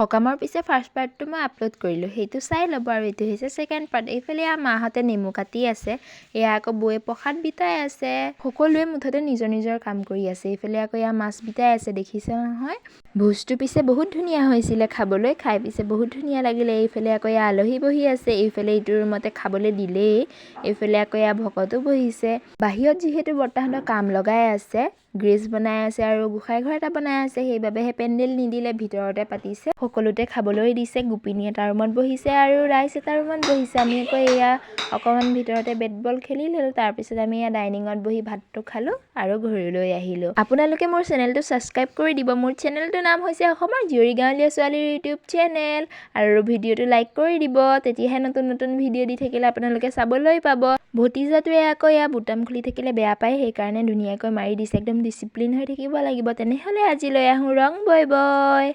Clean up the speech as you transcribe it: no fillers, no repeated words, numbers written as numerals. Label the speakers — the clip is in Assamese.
Speaker 1: সকামৰ পিছে ফাৰ্ষ্ট পাৰ্টটো মই আপলোড কৰিলোঁ, সেইটো চাই ল'ব আৰু এইটো হৈছে ছেকেণ্ড পাৰ্ট। এইফালে এয়া মাহঁতে নেমু কাটি আছে, এয়া আকৌ বৌয়ে প্ৰসাদ বিতাই আছে। সকলোৱে মুঠতে নিজৰ নিজৰ কাম কৰি আছে। এইফালে আকৌ এয়া মাছ বিতাই আছে, দেখিছে নহয়। ভোজটো পিছে বহুত ধুনীয়া হৈছিলে খাবলৈ, খাই পিছে বহুত ধুনীয়া লাগিলে। এইফালে আকৌ এয়া আলহী বহি আছে, এইফালে ইটো ৰুমতে খাবলৈ দিলেই। এইফালে আকৌ এয়া ভকতো বহিছে। বাহিৰত যিহেতু বৰ্তাহঁতৰ কাম লগাই আছে, গ্ৰীজ বনাই আছে আৰু গোঁসাই ঘৰ এটা বনাই আছে, সেইবাবেহে পেণ্ডেল নিদিলে, ভিতৰতে পাতিছে। সকলোতে খাবলৈ দিছে। গোপিনী এটা ৰুমত বহিছে আৰু ৰাইজ এটা ৰুমত বহিছে। আমি আকৌ এয়া অকণমান ভিতৰতে বেট বল খেলি ল'লোঁ। তাৰপিছত আমি এয়া ডাইনিঙত বহি ভাতটো খালোঁ আৰু ঘৰলৈ আহিলোঁ। আপোনালোকে মোৰ চেনেলটো ছাবস্ক্ৰাইব কৰি দিব। মোৰ চেনেলটোৰ নাম হৈছে অসমৰ জীয়ৰী গাঁৱলীয়া ছোৱালীৰ ইউটিউব চেনেল। আৰু ভিডিঅ'টো লাইক কৰি দিব, তেতিয়াহে নতুন নতুন ভিডিঅ' দি থাকিলে আপোনালোকে চাবলৈ পাব। ভতিজাটোৱে আকৌ এয়া বুটাম খুলি থাকিলে বেয়া পায়, সেইকাৰণে ধুনীয়াকৈ মাৰি দিছে। একদম ডিচিপ্লিন হৈ থাকিব লাগিব। তেনেহ'লে আজিলৈ আহোঁ, ৰং বয় বয়।